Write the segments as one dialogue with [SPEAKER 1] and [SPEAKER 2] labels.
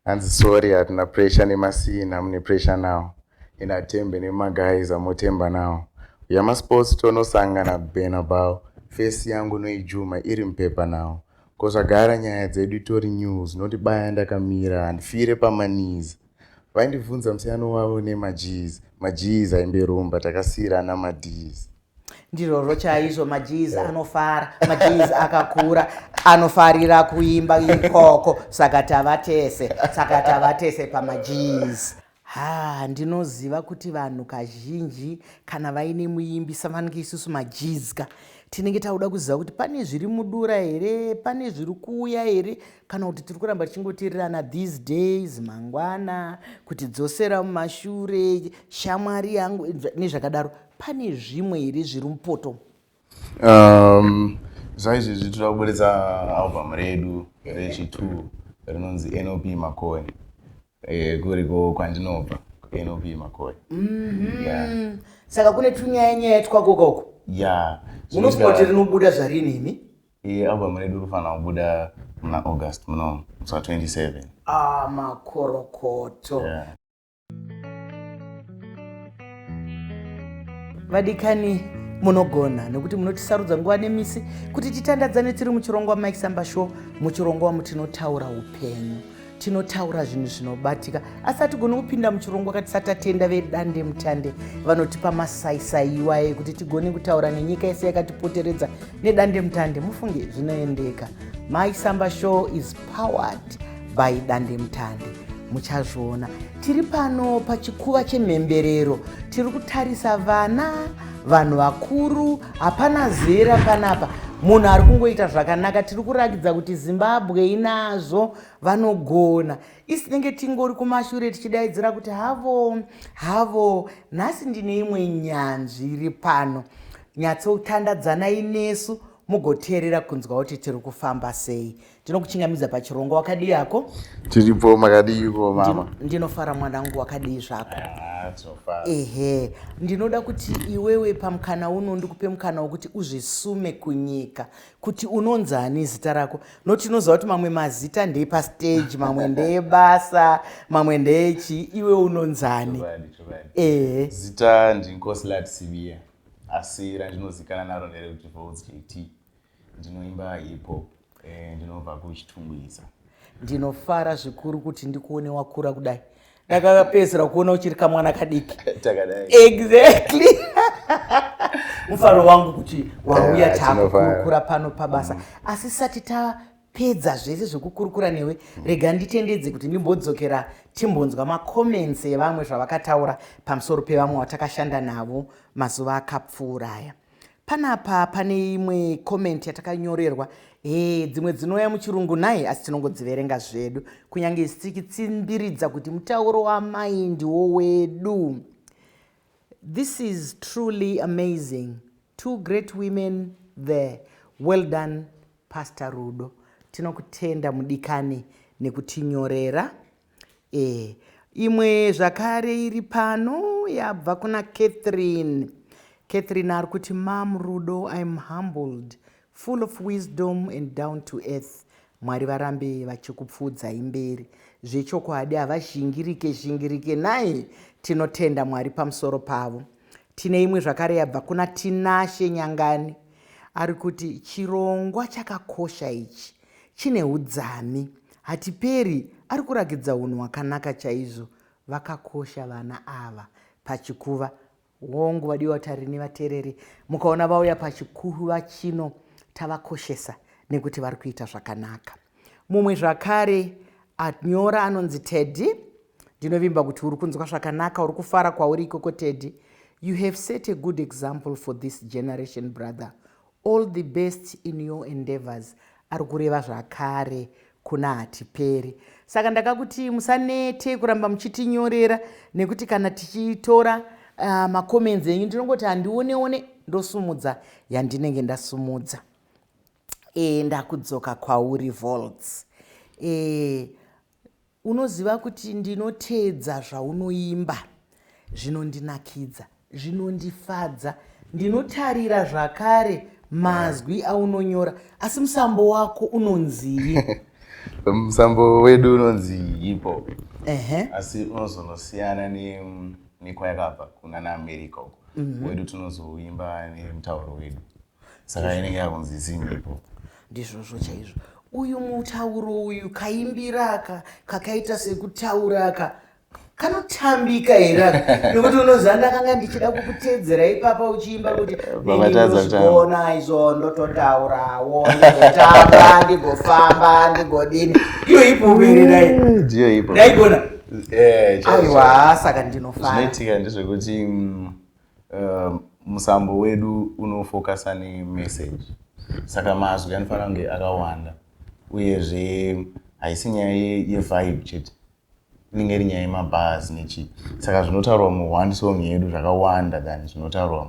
[SPEAKER 1] Hanzi sorry hatina pressure nemasina mune pressure now. Ina atembe nemaguys amotemba nawo. Uya masports tonosangana kuBernabeu. Face yangu noijuma iri mupepa now. Ko zvagara nyaya dzedu itori news nondibaya ndakamira handifire pamaknees. Vaindibvunza musiyano wavo nemaGs. MaGs aimbe rumba takasiyirana maDs.
[SPEAKER 2] Ndiroro chaizvo maGs anofara, maGs akakura anofarira kuimba ikoko, saka tava tese, saka tava tese pamaGs. Ha, ndinoziva kuti vanhu kazhinji kana vaine muimbi savanenge isusu maGs ka, tinenge takuda kuziva kuti pane zviri mudura here, pane zviri kuuya here, kana kuti tiri kuramba tichingoteererana these days, mangwana, kuti dzosera mumashure, shamwari yangu, nezvakadaro. Pane zvimwe here zviri mupoto?
[SPEAKER 1] Zvaizvezvi toda kuburitsa album redu rechi2 rinonzi NOP Makoni. Kuriko kwandinobva, NOP Makoni. Yeah.
[SPEAKER 2] Saka kune tunyaya nyaya twako koko?
[SPEAKER 1] Yeah.
[SPEAKER 2] Munofunga kuti rinobuda zvarini imi?
[SPEAKER 1] Album redu rinofanira kubuda muna August muno, musi wa 27.
[SPEAKER 2] Ah, makorokoto.
[SPEAKER 1] Yeah.
[SPEAKER 2] Vadikani, munogona nekuti munotisarudza nguva nemisi kuti titandadzane tiri muchirongwa Mike Samba Show, muchirongwa mutinotaura upenyu, tinotaura zvinhu zvinobatika. Asi hatigoni kupinda muchirongwa katisati tatenda vedande mutande vanotipa masaisai iwaye kuti tigone kutaura nenyika yese yakatipoteredza nedande mutande. Mufunge zvinoendeka. Mike Samba Show is powered by dande mutande. Muchazviona. Tiri pano pachikuva chemhemberero, tiri kutarisa vana, vanhu vakuru, hapana zera panapa. Munhu ari kungoita zvakanaka. Tiri kurakidza kuti Zimbabwe inazvo, vanogona. Isi tinenge tingori kumashure tichidaidzira kuti havo havo. Nhasi ndine imwe nyanzvi iri pano. Nyatsotandadzanai nesu mugoteerera kunzwa kuti tiri kufamba sei. Ndinokuchingamidza pachirongwa. Wakadii hako?
[SPEAKER 1] Tiripo, makadiiko mama?
[SPEAKER 2] Ndinofara mwanangu, wakadii zvako?
[SPEAKER 1] Ah, tinofara.
[SPEAKER 2] Ehe, ndinoda kuti iwewe pamukana uno ndikupe mukana wekuti uzvisume kunyika kuti unonzani zita rako. Noti tinoziva kuti mamwe mazita ndeepastage, mamwe ndeebasa, mamwe ndeechi. Iwe unonzani?
[SPEAKER 1] Chokwadi, chokwadi.
[SPEAKER 2] Ehe.
[SPEAKER 1] Zita ndiNkosilathi Sibiya, asi randinozikanwa naro nderekuti Voltz JT. Ndinoimba hip hop, ndinobva kuChitungwiza.
[SPEAKER 2] Ndinofara zvikuru kuti ndikuone wakura kudai. Ndakapedzisira kuona uchiri kamwana kadiki.
[SPEAKER 1] Takadai.
[SPEAKER 2] Exactly. Mufaro wangu kuti wauya takukurukura pano pabasa. Asi sati tapedza zvese zvekukurukura newe, rega nditendedze kuti ndimbodzokera timbonzwa macomments evamwe zvavakataura pamusoro pevamwe vatakashanda navo mazuva akapfuura aya. Panapa pane imwe comment yatakanyorerwa. Dzimwe dzinouya muchirungu nhai, asi tinongodziverenga zvedu, kunyange tichitsimbiridza kuti mutauro wamai ndiwo wedu. This is truly amazing. Two great women there. Well done, Pastor Rudo. Tinokutenda mudikani nekutinyorera. Imwe zvakare iri pano yabva kuna Catherine. Catherine ari kuti, Mam Rudo, I'm humbled, full of wisdom and down to earth. Mwari varambe vachikupfuudzai mberi. Zvechokwadi havazhingirike zhingirike nai. Tinotenda Mwari pamusoro pavo. Tine imwe zvakare yabva kuna Tinashe Nyangani. Ari kuti chirongwa chakakosha ichi, chine udzami. Hatiperi ari kurakidza unhu hwakanaka chaizvo. Vakakosha vana ava pachikuva. Hongu vadiwa tariri nevatereri, mukaona vauya pachikuva chino tavakoshesa nekuti vari kuita zvakanaka. Mumwe zvakare anyora anonzi Teddy. Ndinovimba kuti uri kunzwa zvakanaka, uri kufara kwauri ikoko Teddy. You have set a good example for this generation brother. All the best in your endeavors. Ari kureva zvakare kuna Hatiperi. Saka ndakakuti musanete kuramba muchitinyorera nekuti kana tichitora macomments enyu ndinongoti handioneone ndosumudza yandinenge ndasumudza. Ndakudzoka kwauri Voltz. Unoziva kuti ndinoteedza zvaunoimba, zvinondinakidza, zvinondifadza. Ndinotarira zvakare mazwi aunonyora, asi musambo wako unonzii?
[SPEAKER 1] Musambo wedu unonzi hip hop, asi unozonosiyana nekwayakabva kuna naAmerica uko. Wedu tinozoimba nemutauro wedu, saka inenge yakunzi Zim hip hop.
[SPEAKER 2] Ndizvozvo chaizvo. Uyu mutauro uyu, kaimbira aka kakaita sekutaura aka, kanotambika here aka? Nekuti unoziva, ndakanga ndichida kukuteedzera ipapa uchiimba kuti
[SPEAKER 1] Pamatadza kutamba.
[SPEAKER 2] Ndinozvigona izvo, ndototaurawo, ndigotamba, ndigofamba, ndigodini. Iyo hip hop here dai?
[SPEAKER 1] Ndiyo hip hop.
[SPEAKER 2] Ndaigona?
[SPEAKER 1] Eh, chaizvo.
[SPEAKER 2] Aiwa, saka ndinofara.
[SPEAKER 1] Zvinoitika ndezvekuti musambo wedu unofokasa nemessage, saka mazwi anofanira kunge akawanda. Uyezve haisi nyaya yevibe chete, inenge iri nyaya yemabars nechii. Saka zvinotaurwa muone song yedu zvakawanda than zvinotaurwa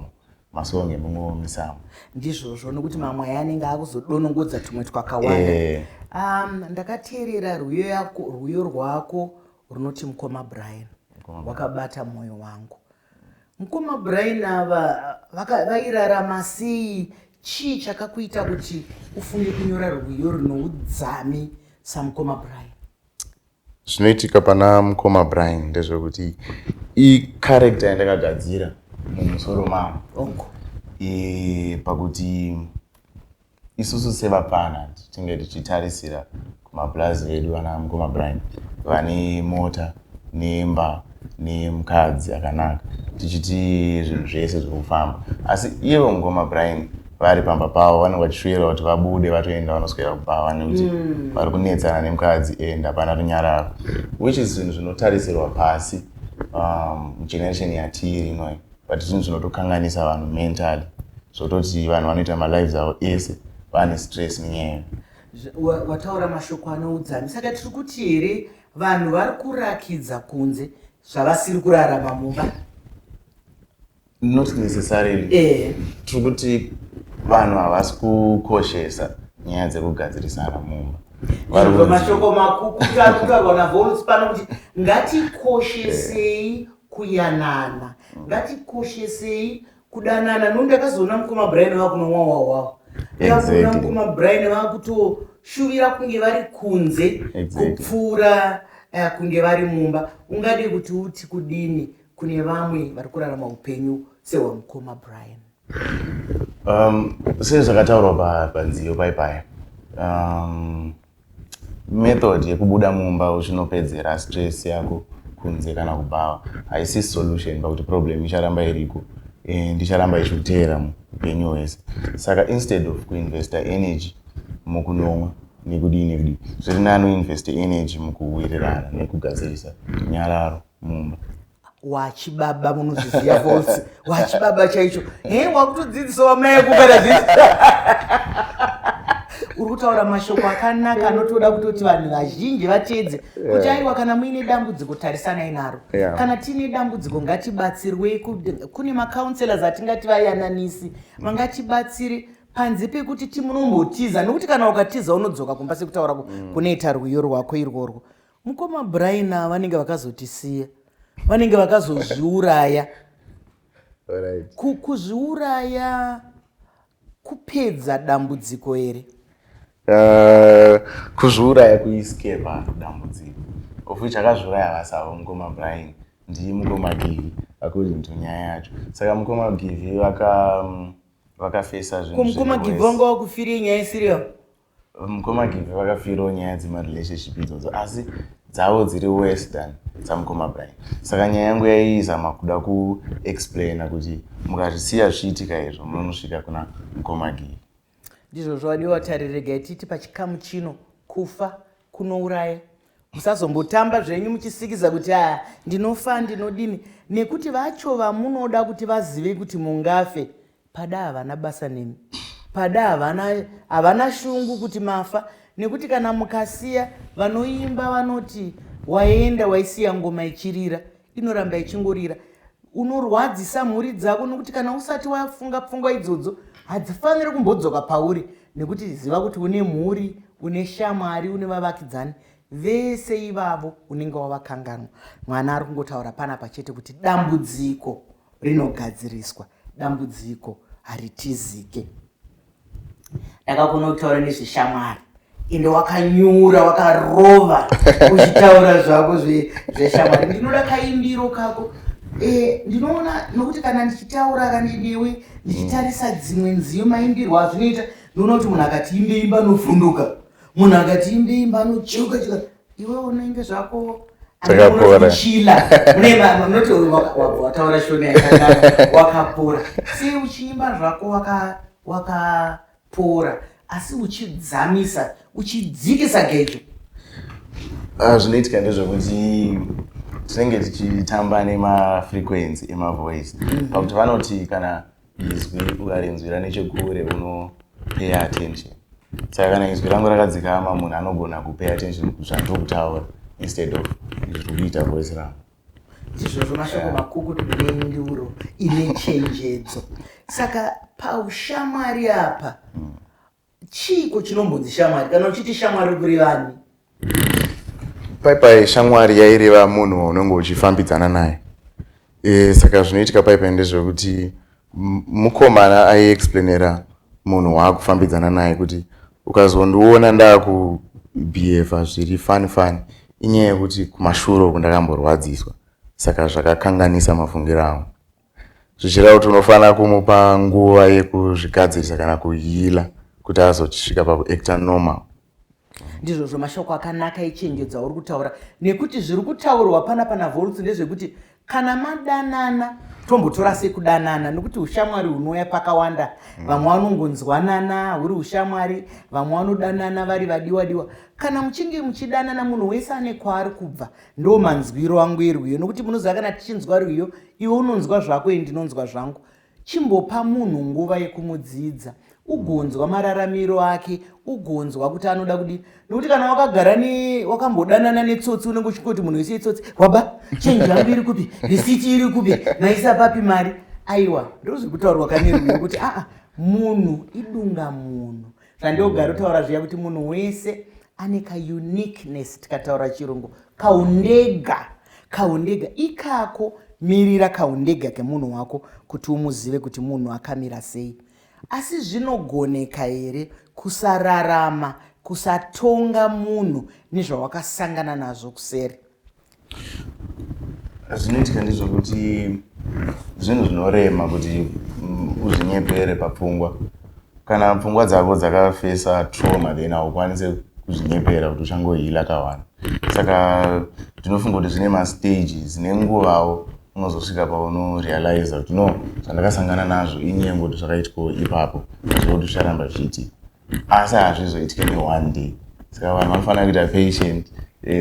[SPEAKER 1] mumasong emumwewo misambo.
[SPEAKER 2] Ndizvozvo, nokuti mamwe aya anenge akuzodonongodza tumwe twakawanda. Ndakateerera rwiyo rwako runoti Mukoma Brian. Wakabata mwoyo wangu. Mukoma Brian ava vairarama sei? Chii chakakuita kuti ufunge kunyora rwiyo runoudzami saMukoma Brian?
[SPEAKER 1] Zvinoitika pana Mukoma Brian ndezvekuti icharacter yandakagadzira mumusoro mangu. Pakuti isusu sevapfana tinge tichitarisira kumablazi edu, vana Mukoma Brian vane mota nemba nemukadzi akanaka, tichiti zvinhu zvese zviri kufamba, asi ivo Mukoma Brian vari pamba pavo vanenge vachishuwira kuti vabude vatoenda vanoswera kubhava nekuti vari kunetsana nemukadzi and hapana runyararo, which is zvinhu zvinotarisirwa pasi generation yatiri inoyi, but zvinhu zvinotokanganisa vanhu mentally, zvototi vanhu vanoita malives avo ese vane stress nenyaya.
[SPEAKER 2] Wataura mashoko anoudzami. Saka tiri kuti here vanhu vari kurakidza kunze zvavasiri kurarama mumba?
[SPEAKER 1] Not necessarily. Tiri kuti vanhu havasi kukoshesa nyaya dzekugadzirisana mumba. Vari
[SPEAKER 2] Mashoko makukutu ari kutaurwa naVoltz pano kuti ngatikoshesei kuyanana, ngatikoshesei kudanana. No, ndakazoona Mukoma Brian vakunomwa wawawa. Ndakazoona Mukoma Brian vakutoshuvira kunge vari kunze kupfuura kunge vari mumba. Ungade kuti uti kudini kune vamwe vari kurarama upenyu sehwaMukoma Brian?
[SPEAKER 1] Sezvakataurwa panziyo paipaya, method yekubuda mumba uchinopedzera stress yako kunze kana kubhawa haisi solution, pakuti problem icharamba iriko and icharamba ichikuteera muupenyu hwese. Saka instead of kuinvesta energy mukunomwa nekudii nekudii, zviri nani uinveste energy mukuwirirana nekugadzirisa nyararo mumba.
[SPEAKER 2] Wachibaba, munozviziva, Voltz wachibaba chaicho. He, wakutodzidzisa wamai ekugara zvisi. Uri kutaura mashoko akanaka anotoda kutoti vanhu vazhinji vateedze kuti aiwa, kana muine dambudziko, tarisanai naro. Kana tiine dambudziko, ngatibatsirwe. Kune macounselors atingati vayananisi vangatibatsire panze pekuti timunombotiza, nekuti kana ukatiza unodzoka kumba, sekutaura kunoita rwiyo rwako irworwo. Mukoma Brian ava vanenge vakazotisiya, vanenge vakazozviuraya. Kuzviuraya kupedza dambudziko here?
[SPEAKER 1] Kuzviuraya kuescapa dambudziko, of which akazviuraya vasavo Mukoma Brian, ndiye Mukoma Givi according to nyaya yacho. Saka Mukoma Givi vakafesa zvinhu
[SPEAKER 2] Ko Mukoma
[SPEAKER 1] zviri
[SPEAKER 2] Givi
[SPEAKER 1] worse.
[SPEAKER 2] vanga vakufirei nyaya isiriyo?
[SPEAKER 1] Mukoma Givi vakafirawo nyaya dzemarelationship idzodzo, asi dzavo dziri worse than dzaMukoma Brian. Saka nyaya yangu yaiizama kuda kuexplaina kuti mukazvisiya zvichiitika izvo, munonosvika kuna Mukoma Givi.
[SPEAKER 2] Ndizvozvo, vadiwa tariri. Regai titi pachikamu chino, kufa kunouraya. Musazombotamba zvenyu muchisikiza kuti a, ndinofa, ndinodini, nekuti vacho vamunoda kuti vazive kuti mungafe pada havana basa nemi, pada havana shungu kuti mafa, nekuti kana mukasiya, vanoimba vanoti waenda waisiya ngoma ichirira, inoramba ichingorira. Unorwadzisa mhuri dzako, nokuti kana usati wafunga pfungwa idzodzo, hadzifaniri kumbodzoka pauri, nekuti ziva kuti une mhuri, une shamwari, une vavakidzani vese ivavo unenge wavakanganwa. Mwana ari kungotaura panapa chete kuti dambudziko rinogadziriswa, dambudziko haritizike. Ndakakona kutaura nezveshamwari. Ende wakanyura, wakarova uchitaura zvako zveshamwari. Ndinoda kaimbiro kako. Ndinoona nokuti kana ndichitaura kana newe ndichitarisa dzimwe nziyo, maimbirwo azvinoita, ndinoona kuti munhu akati imbe imba anovhunduka, munhu akati imbe imba anocheuka cheuka. Iwe unenge zvako
[SPEAKER 1] Takapora.
[SPEAKER 2] Chila munoti wabva wataura Shona yakanaka, wakapora. Sei uchiimba zvako wakapora asi uchidzamisa, uchidzikisa gejo?
[SPEAKER 1] Ah, zvinoitika ndezvekuti tinenge tichitamba nemafrequency emavoice, pakuti vanoti kana izwi ukarinzwira nechekure unopay attention. Saka kana izwi rangu rakadzikama, munhu anogona kupay attention kuzvandiri kutaura instead of zviri kuita voice rangu.
[SPEAKER 2] Ndizvozvo, mashoko makukutu nenduro ine chenjedzo. Saka paushamwari apa, chiiko chinombonzi shamwari? Kana uchiti shamwari, kurevani?
[SPEAKER 1] Paipai shamwari yaireva munhu waunenge uchifambidzana naye. Saka zvinoitika paipai ndezvekuti mukomana aiexplainera munhu waakufambidzana naye kuti ukazondiona ndaakubehava zviri funny funny, inyaya yekuti kumashure uku ndakamborwadziswa, saka zvakakanganisa mafungiro angu, zvichireva kuti unofanira kumupa nguva yekuzvigadzirisa kana kuheala kuti azosvika pakuacta normal.
[SPEAKER 2] Ndizvozvo, mashoko akanaka echenjedzo auri kutaura, nekuti zviri kutaurwa pana Voltz ndezvekuti kana madanana, tombotora sekudanana, nekuti ushamwari hunouya pakawanda. Vamwe vanongonzwanana huri ushamwari, vamwe vanodanana vari vadiwa diwa. Kana muchinge muchidanana, munhu wese ane kwaari kubva. Ndo manzwiro angu erwiyo, nokuti munoziva kana tichinzwa rwiyo, iwe unonzwa zvako, ini ndinonzwa zvangu. Chimbopa munhu nguva yekumudzidza, ugonzwa mararamiro ake, ugonzwa kuti anoda kudii, nokuti kana wakagara wakambodanana netsotsi, unenge uchingoti munhu wese itsotsi. Waba chenji yangu iri kupi? Risiti iri kupi? Maisa papi mari? Aiwa, ndozvekutaurwa kanerwiyo kuti aa, munhu idunga munhu. Zvandogara kutaura zviya kuti munhu wese ane kauniqueness, tikataura Chirungu kaundega. Kaundega ikako, mirira kaundega kemunhu wako kuti umuzive kuti munhu akamira sei. Asi zvinogoneka here kusararama, kusatonga munhu nezvawakasangana nazvo kuseri?
[SPEAKER 1] Zvinoitika ndezvekuti zvinhu zvinorema kuti uzvinyepere papfungwa. Kana pfungwa dzako dzakafesa trauma, then haukwanisi kuzvinyepera kuti uchangoheala kawanda. Saka ndinofunga kuti zvine mastages nenguvawo, unozosvika paunorealiza kuti no, zvandakasangana nazvo inyengo, kuti zvakaitikawo ipapo hazvikuti zvicharamba zvichiitika, asi hazvizoitike neone day. Saka vanhu vanofanira kuita patient,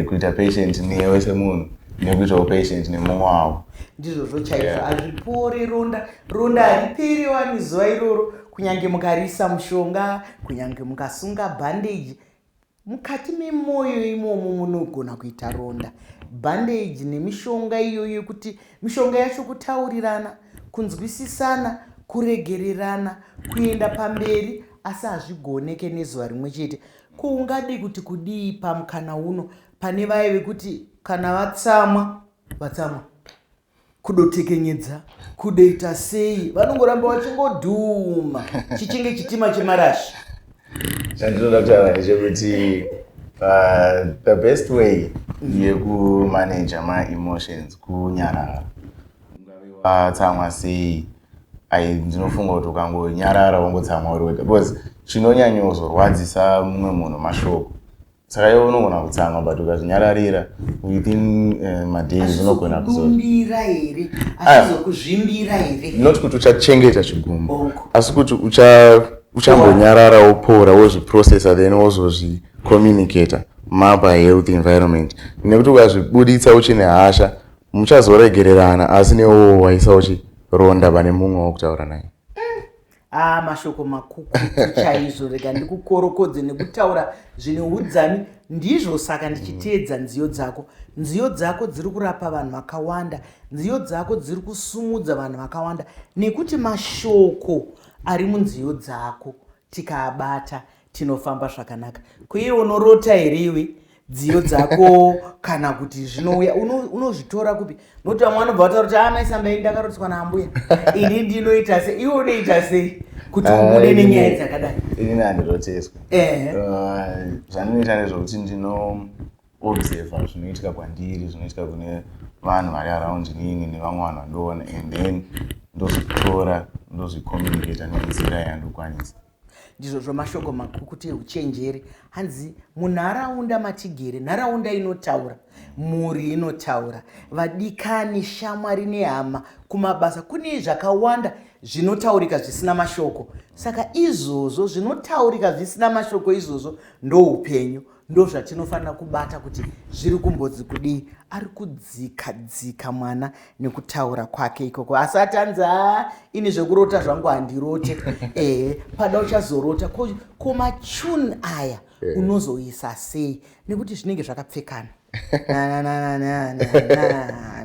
[SPEAKER 1] kuita patient newe semunhu nekuitawo patient nemumwe wavo.
[SPEAKER 2] Ndizvozvo chaizvo. Hazvipori ronda, ronda hariperi wani zuva iroro, kunyange mukarisa mushonga, kunyange mukasunga bandage. Mukati memwoyo imomo munogona kuita ronda. Bandage nemishonga iyoyo, yekuti mishonga yacho kutaurirana, kunzwisisana, kuregererana, kuenda pamberi, asi hazvigoneke nezuva rimwe chete. Ko ungadi kuti kudii pamukana uno pane vaya vekuti kana vatsamwa, vatsamwa, kudotekenyedza, kudoita sei, vanongoramba vachingodhuma chichinge chitima chemarashi?
[SPEAKER 1] Chandinoda kutaura ndechekuti the best way yekumaneja maemotions kunyarara. Ungave watsamwa sei, ai, ndinofunga kuti ukangonyarara, wongotsamwa uri wega, because chinonyanyozorwadzisa mumwe munhu mashoko. Saka iwe unogona kutsamwa, but ukazvinyararira, within madays unogona kuzo
[SPEAKER 2] Kudumbira here? Achizokuzvimbira here?
[SPEAKER 1] Not kuti uchachengeta chigumbu,
[SPEAKER 2] Bongo.
[SPEAKER 1] asi kuti uchambonyarara, wopora, wozviprocessa, then wozozvicommunicata mapa healthy environment, nekuti ukazvibuditsa uchine hasha, muchazoregererana, asi newowo waisa uchironda pane mumwe wokutaura naye.
[SPEAKER 2] Ah, mashoko makukutu chaizvo. Rega ndikukorokodze nekutaura zvine udzami. Ndizvo saka ndichiteedza nziyo dzako. Nziyo dzako dziri kurapa vanhu vakawanda, nziyo dzako dziri kusumudza vanhu vakawanda, nekuti mashoko ari munziyo dzako tikaabata tinofamba zvakanaka. Kuiye unorota here iwe nziyo dzako, kana kuti zvinouya? Unozvitora kupi? Nokuti vamwe vanobva vataura kuti, "Ah, maisamba, ini ndakarotswa naambuya, ini ndinoita sei?" Iwe unoita sei? Kuti ubude nenyaya dzakadai.
[SPEAKER 1] Inini handiroteswe. Zvandinoita ndezvekuti ndino observer zvinoitika kwandiri, zvinoitika kune vanhu vari around inini nevamwe vanhu vandoona, and then ndozvitora, ndozvicommunicata nenzira yandokwanisa.
[SPEAKER 2] Ndizvozvo, mashoko makukutu euchenjeri. Hanzi munharaunda matigere, nharaunda inotaura, mhuri inotaura, vadikani, shamwari nehama, kumabasa kune zvakawanda zvinotaurika zvisina mashoko. Saka izvozvo zvinotaurika zvisina mashoko izvozvo ndo upenyu, ndo zvatinofanira kubata kuti zviri kumbodzi kudii. Ari kudzika dzika mwana nekutaura kwake ikoko, asi atanzi, "A, ini zvekurota zvangu handirote." Ehe, pada uchazorota. Ko machuni aya unozoisa sei, nekuti zvinenge zvakapfekana? Na, na, na, na, na,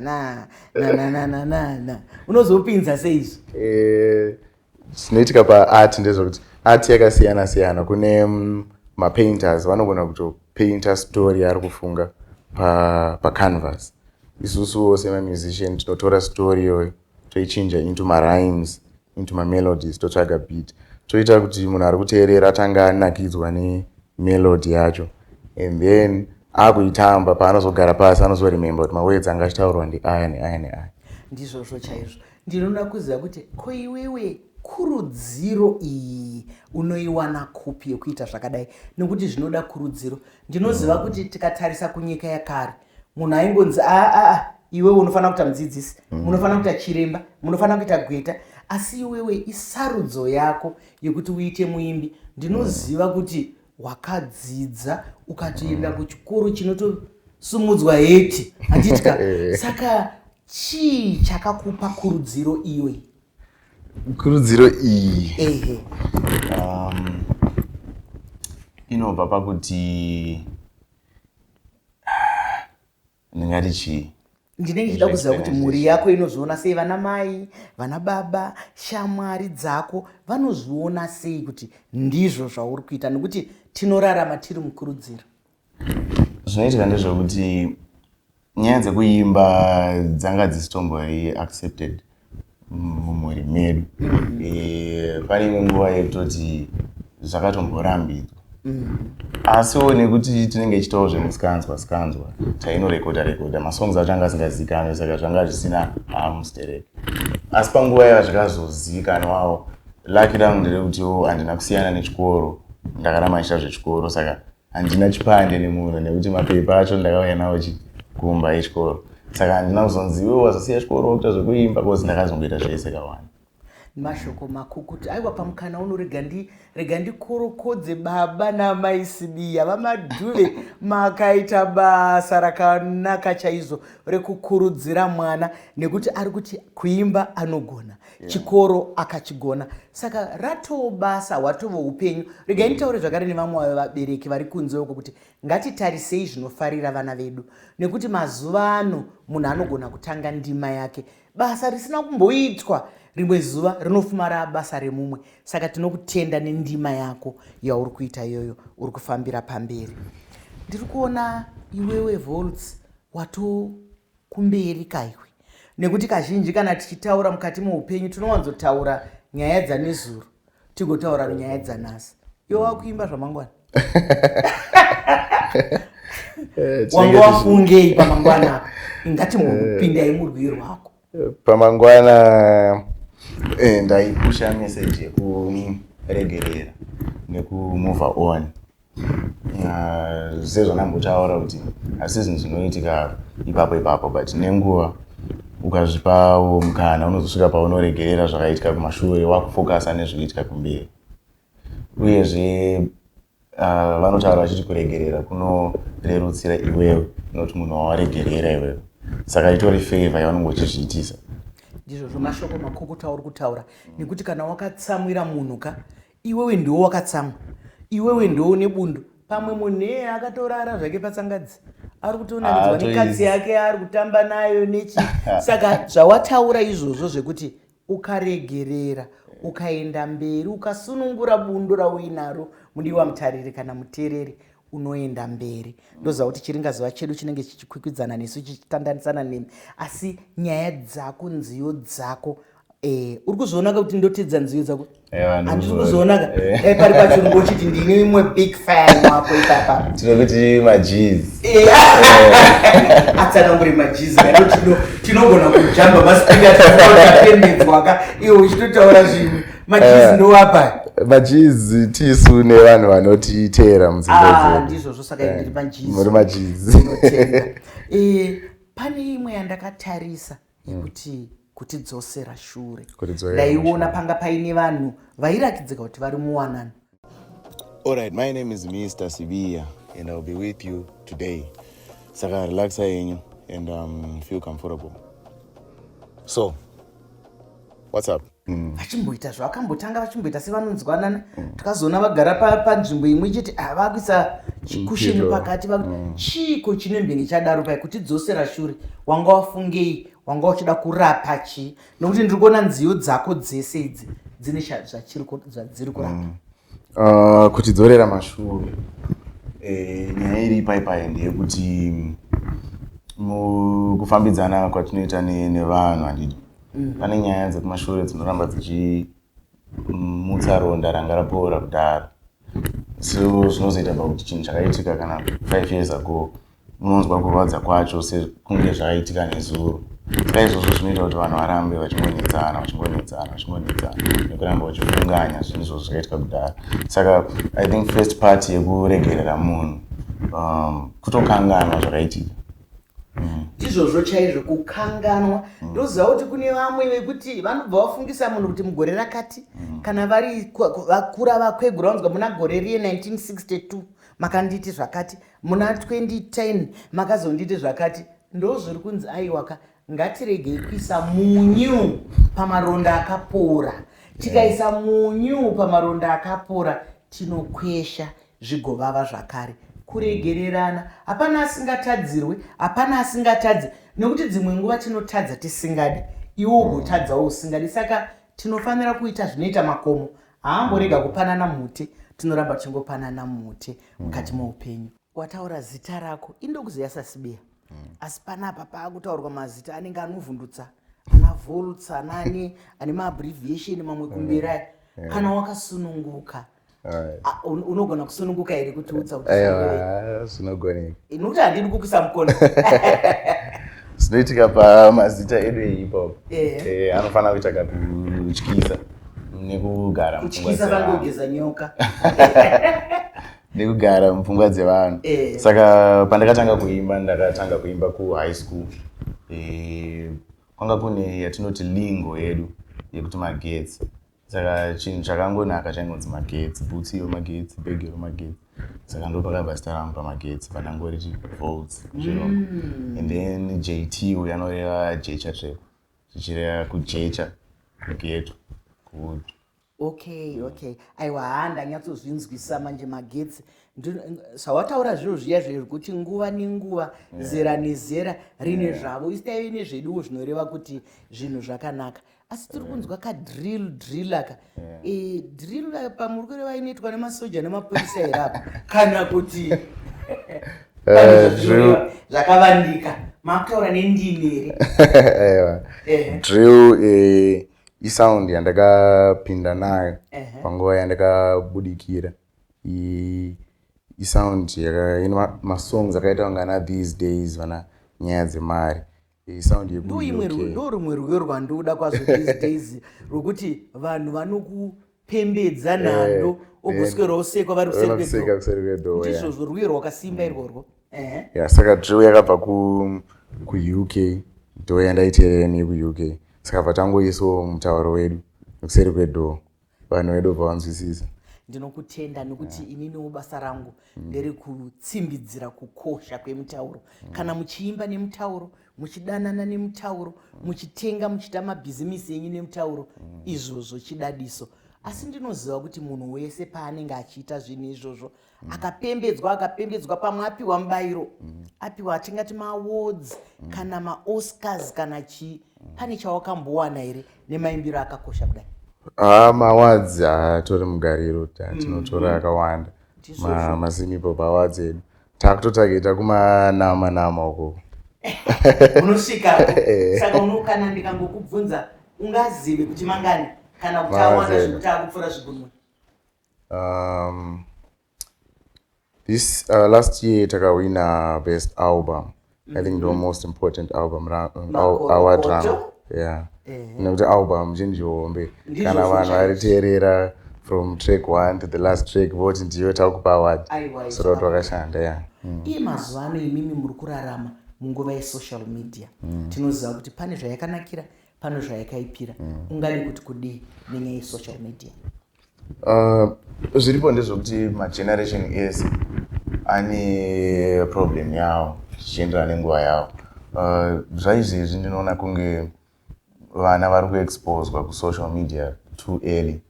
[SPEAKER 2] na, na, na, na, na, na, na. Unozopinza sei izvi?
[SPEAKER 1] Zvinoitika paart ndezvekuti art yakasiyana siyana. Kune mapainters vanogona kutopainta story yaari kufunga pacanvas. Isusuwo semamusician tinotora story iyoyo, toichinja into marhymes, into mamelodies, totsvaga beat, toita kuti munhu ari kuteerera atanga anakidzwa nemelody yacho, and then akuitamba. Paanozogara pasi anozoremember kuti mawords anga achitaurwa ndeaya, neaya, neaya.
[SPEAKER 2] Ndizvozvo chaizvo. Ndinoda kuziva kuti ko iwewe kurudziro iyi unoiwana kupi yekuita zvakadai, nekuti zvinoda kurudziro. Ndinoziva kuti tikatarisa kunyika yakare, munhu aingonzi, "Aa, iwewe unofanira kuita mudzidzisi, munofanira kuita chiremba, munofanira kuita gweta." Asi iwewe isarudzo yako yekuti uite muimbi. Ndinoziva kuti wakadzidza, ukatoenda kuchikoro chinotosumudzwa heti, handitya? Saka chii chakakupa kurudziro iyoyi?
[SPEAKER 1] Kurudziro iyi
[SPEAKER 2] Ehe.
[SPEAKER 1] Inobva pakuti, ndingati chii?
[SPEAKER 2] Ndinenge ndichida kuziva kuti mhuri yako inozviona sei, vana mai, vana baba, shamwari dzako vanozviona sei kuti ndizvo zvauri kuita, nekuti tinorarama tiri mukurudziro.
[SPEAKER 1] Zvinoitika ndezvekuti nyaya dzekuimba dzanga dzisitombori accepted mumhuri medu. Pane imwe nguva yekutoti zvakatomborambidzwa, asiwo nekuti tinenge ichitawo zvemusikanzwa sikanzwa, tainorekodha rekodha masongs acho anga asingazivikanwi, saka zvanga zvisina hamustereki. Asi panguva yava zvikazozivikanwawo, lucky rangu nderekutiwo handina kusiyana nechikoro, ndakaramba ndichiita zvechikoro, saka handina chipande nemunhu, nekuti mapepa acho ndakauya nawo chikumba echikoro. Saka handina kuzonzi, "Iwe wazosiya chikoro wakuita zvekuimba," because ndakazongoita zvese kawanda.
[SPEAKER 2] Mashoko makukutu. Aiwa, pamukana uno rega ndikorokodze baba namai Sibiya. VaMadhuve, makaita basa rakanaka chaizvo rekukurudzira mwana, nekuti ari kuti kuimba anogona, chikoro akachigona, saka ratoo basa, hwatova upenyu. Regai nditaure zvakare nevamwe vabereki vari kunze uko kuti ngatitarisei zvinofarira vana vedu, nekuti mazuva ano munhu anogona kutanga ndima yake, basa risina kumboitwa, rimwe zuva rinofuma rabasa remumwe. Saka tinokutenda nendima yako yauri kuita iyoyo, uri kufambira pamberi. Ndiri kuona iwewe Voltz watokumberi kaiwe, nekuti kazhinji kana tichitaura mukati meupenyu tinowanzotaura nyaya dzanezuro, tigotaura nyaya dzanhasi. Iwe wakuimba zvamangwana. Wanga wafungei pamangwana apa? Ngatimbopindai murwiyo rwako.
[SPEAKER 1] Pamangwana ndaipusha message yekuregerera nekumove on. Sezvandambotaura kuti hasi zvinhu zvinoitika ipapo ipapo, but nenguva ukazvipawo mukana unozosvika paunoregerera zvakaitika kumashure, wakufokasa nezvinoitika kumberi. Uyezve vanotaura vachiti kuregerera kunorerutsira iwewe, nekuti munhu wawaregerera iwewe, saka itori favor yaunenge uchizviitisa.
[SPEAKER 2] Ndizvozvo, mashoko makukutu auri kutaura, nekuti kana wakatsamwira munhu ka, iwewe ndiwo wakatsamwa, iwewe ndiwo une bundu. Pamwe munhu iyeye akatorara zvake patsangadzi, ari kutonakidzwa nekatsi yake, ari kutamba nayo nechi. Saka zvawataura izvozvo zvekuti ukaregerera, ukaenda mberi, ukasunungura bundu rauinaro, mudiwa mutariri kana muteereri, unoenda mberi. Ndoziva kuti chiringazuva chedu chinenge chichikwikwidzana nesu, chichitandanisana nemi, asi nyaya dzako, nziyo dzako. Eh, uri kuzvionaka kuti ndotedza nziyo dzako? Handisi kuzvionaka. Eh, pari pacho unenge uchiti ndine imwe big fan wako ipapa.
[SPEAKER 1] Tinokuti majiz.
[SPEAKER 2] Eh. Atsanangure majiz tinogona kujamba masipika tapembedzwaka iwe uchitotaura zvimwe. Majiz ndowapa?
[SPEAKER 1] Majiz tisu nevanhu vanotiteera mudzimba
[SPEAKER 2] ah, dzedu. Ndizvozvo, saka ndiri majiz.
[SPEAKER 1] Muri majiz.
[SPEAKER 2] Pane imwe yandakatarisa yekuti kutidzosera shure, ndaiona panga paine vanhu vairatidzika kuti vari muwanano.
[SPEAKER 1] Alright, my name is Mr. Sibiya and I'll be with you today. Saka relaxa yenyu and feel comfortable. So, what's up?
[SPEAKER 2] Vachimboita zvavakambotanga, vachimboita sevanonzwanana. Takazoona vagara panzvimbo imwe chete, ah, vakuisa chikusheni pakati. Chiiko chinembenge chadaro pai kutidzosera shure? Wanga wafungei? Wanga uchida kurapa chii? Nokuti ndiri kuona nziyo dzako dzese idzi dzine zvadziri kurapa.
[SPEAKER 1] Kutidzorera mashure, nyaya iri ipaipai ndeyekuti mukufambidzana kwatinoita nevanhu, handidi, pane nyaya dzekumashure dzinoramba dzichimutsa ronda ranga rapora kudhara. So zvinozoita pakuti chinhu chakaitika kana 5 years ago, unonzwa kurwadza kwacho sekunge zvakaitika nezuro. Saka izvozvo zvinoita kuti vanhu varambe vachingonetsana, vachingonetsana, vachingonetsana, nekuramba vachifunganya zvinhu izvozvo zvakaitika kudhara. Saka I think first part yekuregerera munhu kutokanganwa zvakaitika.
[SPEAKER 2] Ndizvozvo chaizvo, kukanganwa. Ndoziva kuti kune vamwe vekuti vanobva vafungisa munhu kuti mugore rakati, kana vari vakura, vakwegura, vanzwa muna gore riye 1962 makanditi zvakati, muna 2010 makazonditi zvakati. Ndo zviri kunzi aiwaka, ngatiregei kuisa munyu pamaronda akapora. Tikaisa munyu pamaronda akapora, tinokwesha zvigovava zvakare. Kuregererana, hapana asingatadzirwe, hapana asingatadzi, nekuti dzimwe nguva tinotadza tisingadi, iwe ugotadzawo usingadi. Saka tinofanira kuita zvinoita makomo, haamborega kupanana mute. Tinoramba tichingopanana mute mukati meupenyu. Wataura zita rako, indokuziva saSibiya, asi panapa paakutaurwa mazita anenge anovhundutsa, ana Volts, anani ane maabbreviation mamwe kumberi aya. Kana wakasununguka, unogona kusununguka here kutiudza kuti
[SPEAKER 1] Aiwa, zvinogoneka.
[SPEAKER 2] Nokuti handidi kukuisa mukono.
[SPEAKER 1] Zvinoitika pamazita edu ehip hop, anofanira kuita kakutyisa nekugara mupfungwa
[SPEAKER 2] Kutyisa
[SPEAKER 1] dzevanhu.
[SPEAKER 2] Vangogeza nyoka.
[SPEAKER 1] Nekugara mupfungwa dzevanhu. Saka pandakatanga kuimba, ndakatanga kuimba kuhigh school. Kwanga kune yatinoti lingo yedu yekuti magetsi. Saka chinhu chakangonaka chaingonzi magetsi, bhutsi iyo magetsi, bhegi iro magetsi. Saka ndo pakabva zita rangu pamagetsi, pandangoriti Volts muchirungu. And then JT uyu anoreva Jecha Trap, zvichireva kujecha, kughetto, kuhood.
[SPEAKER 2] Okay, aiwa, haa, ndanyatsozvinzwisa manje. Magetsi, zvawataura zviro zviya zvekuti nguva nenguva, zera nezera rine zvavo. Isi taive nezveduwo, zvinoreva kuti zvinhu zvakanaka. Asi tiri kunzwa kadrill, drill aka. Drill apa muri kureva inoitwa nemasoja nemapurisa here apa, kana kuti pane zvazvinoreva zvakavandika? Makutaura nendimi here?
[SPEAKER 1] Aiwa, drill isound yandakapinda nayo panguva yandakabudikira. Isound ine masongs akaita kunge ana These Days, vana Nyaya Dzemari, isound
[SPEAKER 2] Ndoimwe
[SPEAKER 1] yekuUK.
[SPEAKER 2] Ndo rumwe rwiyo rwandoda kwazvo, These Days, rwokuti vanhu vanokupembedza nhando, ogoswera osekwa vari kuseri
[SPEAKER 1] Vanokuseka
[SPEAKER 2] kwedoor.
[SPEAKER 1] Kuseri kwedoor, yeah.
[SPEAKER 2] Ndizvozvo, rwiyo rwakasimba irworwo.
[SPEAKER 1] Yeah, saka drill yakabva kuUK, ndo yandaiteerera nekuUK. Saka bva tangoisawo mutauro wedu kuseri kwedoor, vanhu vedu bva vanzwisisa.
[SPEAKER 2] Ndinokutenda nekuti ininiwo basa rangu nderekutsimbidzira kukosha kwemutauro. Kana muchiimba nemutauro, muchidanana nemutauro, muchitenga, muchiita mabhizimisi enyu nemutauro, izvozvo chidadiso. Asi ndinoziva kuti munhu wese paanenge achiita zvinhu izvozvo, akapembedzwa, akapembedzwa, pamwe apiwa mubayiro, apiwa atingati maawards kana maOscars kana chii, pane chawakambowana here nemaimbiro akakosha kudai?
[SPEAKER 1] Haa, maawards haatori mugariro, tinotora akawanda.
[SPEAKER 2] Ndizvozvo.
[SPEAKER 1] MaZim Hip Hop Awards edu takutotageta kumanama nama ukoko.
[SPEAKER 2] Unosvikako. Saka kana ndikangokubvunza Ungazive kuti mangani kana kuti awanda zvekuti akupfuura zvigunwe?
[SPEAKER 1] This last year takawina best album. I think the most important album award rangu, yeah, nekuti album zhinji hombe, kana vanhu variteerera from track one to the last track, voti ndiyo takupa award. Saka kuti wakashanda, yeah.
[SPEAKER 2] Iye mazuva ano imimi muri kurarama munguva yesocial media. Tinoziva kuti pane zvayakanakira, pane zvayakaipira. Ungadi kuti kudii nenyaya yesocial media?
[SPEAKER 1] Zviripo ndezvekuti mageneration ese ane problem yawo zvichienderana nenguva yawo. Zvaizvezvi ndinoona kunge vana vari kuexposwa kusocial media too early,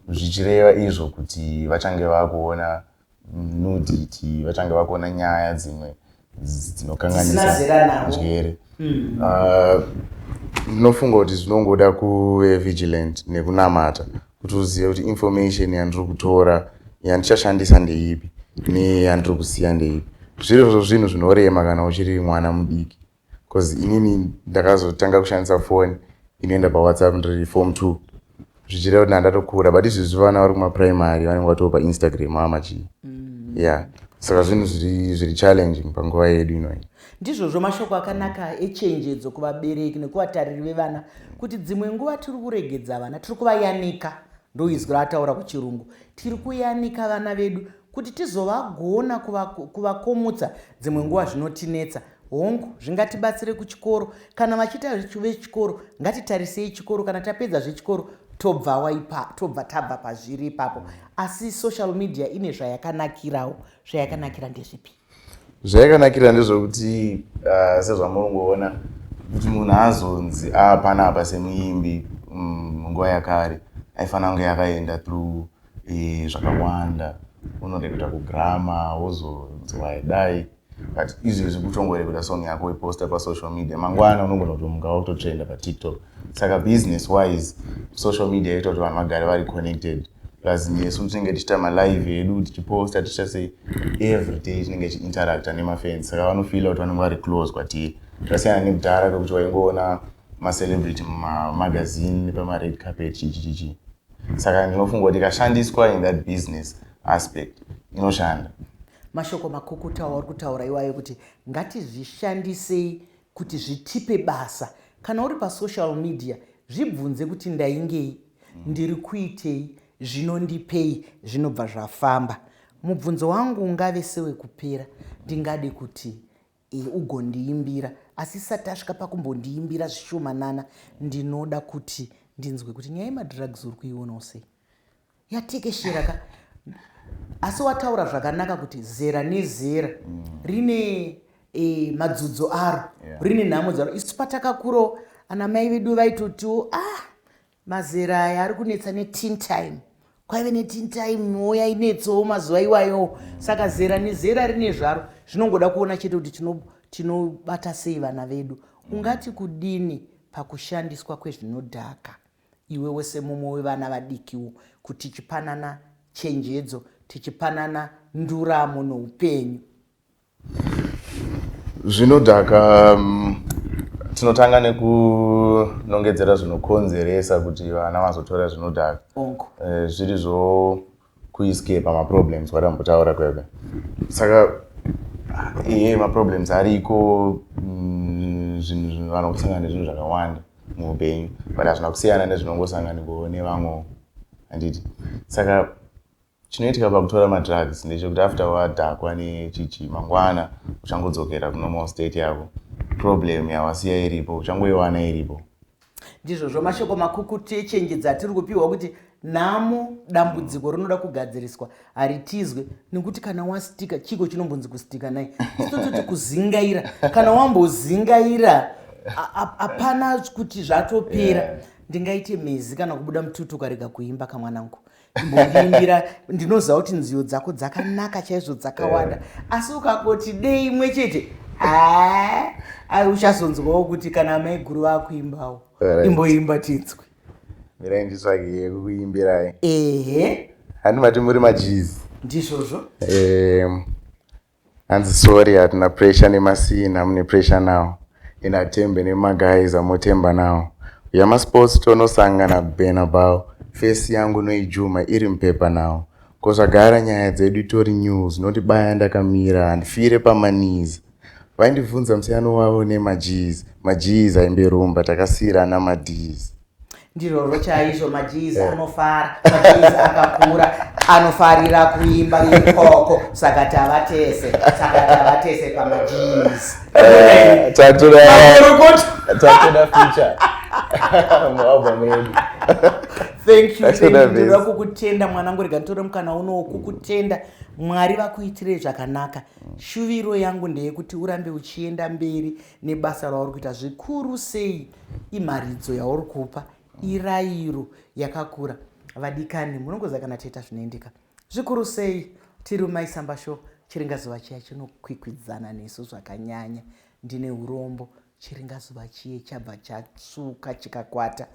[SPEAKER 1] zvichireva izvo kuti vachange vakuona nudity, vachange vakuona nyaya dzimwe dzinokanganisa njere. Ndinofunga kuti zvinongoda kuve vigilant nekunamata kuti uzive kuti information yandiri kutora yandichashandisa ndeipi neyandiri kusiya ndeipi. Zvirozvo zvinhu zvinorema kana uchiri mwana mudiki, because inini ndakazotanga kushandisa foni inoenda paWhatsApp ndiri form 2, zvichireva kuti ndandatokura. But izvezvi vana vari kumaprimary vanenge vatoo paInstagram amachii, yeah. Saka zvinhu zviri challenging panguva yedu inoyi.
[SPEAKER 2] Ndizvozvo, mashoko akanaka echenjedzo kuvabereki nekuvatariri vevana kuti dzimwe nguva tiri kuregedza vana, tiri kuvayanika, ndoizwi raataura kuchirungu, tiri kuyanika vana vedu kuti tizovagona kuvakomutsa. Dzimwe nguva zvinotinetsa. Hongu, zvingatibatsire kuchikoro kana vachiita vechikoro, ngatitarisei chikoro. Kana tapedza zvechikoro, tobva tabva pazviri ipapo. Asi social media ine zvayakanakirawo. Zvayakanakira ndezvipi?
[SPEAKER 1] Zvayakanakira ndezvekuti sezvamuri kuti munhu azonzi apanapa semuimbi, munguva yakare aifanira kunge akaenda through zvakawanda, unoreketa kugramma, wozonzi waidai. But izvezvi kutongoreketa song yako, weposta pasocial media, mangwana unogona kutomuka wakutotrenda paTikTok. Saka business wise, social media yaita kuti vanhu vagare vari connected. Plus nesu tinenge tichiita malive edu, tichiposta, tichiita sei, every day tinenge tichiinteracta nemafans, saka vanofeela kuti vanenge vari close kwatiri. Zvasiyana nekudhara kwekuti waingoona macelebrity mumamagazine, nepamared carpet, chichi chichi. Saka ndinofunga kuti ikashandiswa in that business aspect, inoshanda.
[SPEAKER 2] Mashoko makukuta wauri kutaura iwayo, kuti ngatizvishandisei kuti zvitipe basa. Kana uri pasocial media, zvibvunze kuti ndaingei, ndiri kuitei, zvinondipei, zvinobva zvafamba. Mubvunzo wangu ungave sewekupera, ndingade kuti ugondiimbira, asi isati tasvika pakumbondiimbira zvishomanana, ndinoda kuti ndinzwe kuti nyaya yemadrugs uri kuionawo sei yatekeshera ka. Asi wataura zvakanaka kuti zera nezera rine madzudzo aro, rine nhamo dzaro. Isu patakakurawo, ana mai vedu vaitotiwo, ah, mazera aya ari kunetsa neteen time. Kwaive neteen time wo yainetsawo mazuva iwayowo. Saka zera nezera rine zvaro, zvinongoda kuona chete kuti tinobata sei vana vedu. Ungati kudini pakushandiswa kwezvinodhaka, iwewe semumwe wevana vadikiwo, kuti tichipanana chenjedzo, tichipanana nduramo noupenyu?
[SPEAKER 1] Zvinodhaka, tinotanga nekunongedzera zvinokonzeresa kuti vana vazotora zvinodhaka. Zviri zvo kuescapa maproblems watambotaura kwebe. Saka iye maproblems ariko, zvinhu vanosangana nezvinhu zvakawanda muupenyu, but hazvina kusiyana nezvinongosanganikwawo nevamwewo, handiti? Saka chinoitika pakutora madrugs ndechekuti after wadhakwa nechichi, mangwana uchangodzokera kunormal state yako. Problem yawasiya iripo, uchangoiwana iripo.
[SPEAKER 2] Ndizvozvo, mashoko makukutu echenjedzo atiri kupiwa kuti nhamo dambudziko rinoda kugadziriswa, haritizwe. Nekuti kana wastika, chiko chinombonzi kustika nai? Tototi kuzingaira. Kana wambozingaira, hapana kuti zvatopera. Ndingaite mhezi kana kubuda mututu ukarega kuimba. Kamwanangu, imbondiimbira. Ndinoziva kuti nziyo dzako dzakanaka chaizvo, dzakawanda, asi ukangoti dei imwe chete, aa, uchazonzwawo kuti kana maiguru vakuimbawo. Imboimba tinzwe.
[SPEAKER 1] Mirai nditsvage yekukuimbirai.
[SPEAKER 2] Ehe.
[SPEAKER 1] Handi mati muri majizi?
[SPEAKER 2] Ndizvozvo.
[SPEAKER 1] Hanzi sorry, hatina pressure nemasina, mune pressure now. Ina tembe nemaguys amotemba now. Yamasports tonosangana kuBenabao. Face yangu noijuma iri mupepa now. Ko zvagara nyaya dzedu itori news. Notibaya ndakamira handifire pamaknees. Vaindibvunza musiyano wavo nemaGs. MaGs aimbe rumba, takasiyirana maDs.
[SPEAKER 2] Ndiroro chaizvo. MaGs anofara, maGs akakura, anofarira kuimba ikoko. Saka tava tese, saka tava tese pamaGs.
[SPEAKER 1] Takutoda feature mualbum redu.
[SPEAKER 2] Thank you.
[SPEAKER 1] That's what that
[SPEAKER 2] Ndinoda
[SPEAKER 1] is.
[SPEAKER 2] kukutenda, mwanangu. Rega nditore mukana unowo kukutenda. Mwari vakuitirei zvakanaka. Shuviro yangu ndeyekuti urambe uchienda mberi nebasa rauri kuita, zvikuru sei imharidzo yauri kupa, irayiro yakakura. Vadikani, munongoziva kana tiita zvinoendeka, zvikuru sei tiri muMaisamba Show. Chiringazuva chiya chinokwikwidzana nesu zvakanyanya. Ndine urombo, chiringazuva chiye chabva chatsvuka chikakwata.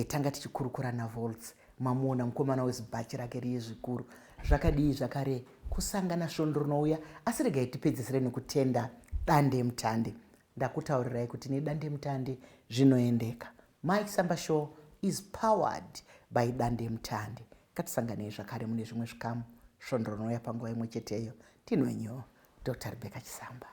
[SPEAKER 2] Tanga tichikurukura naVoltz. Mamuona mukomana wezibhachi rake riye zvikuru. Zvakadii zvakare kusangana svondo rinouya, asi regai tipedzisire nekutenda Dande Mutande. Ndakutaurirai kuti neDande Mutande zvinoendeka. Mike Samba Show is powered by Dande Mutande. Ngatisanganei zvakare mune zvimwe zvikamu svondo rinouya panguva imwe cheteyo. Tinwenyu Dr Rebecca Chisamba.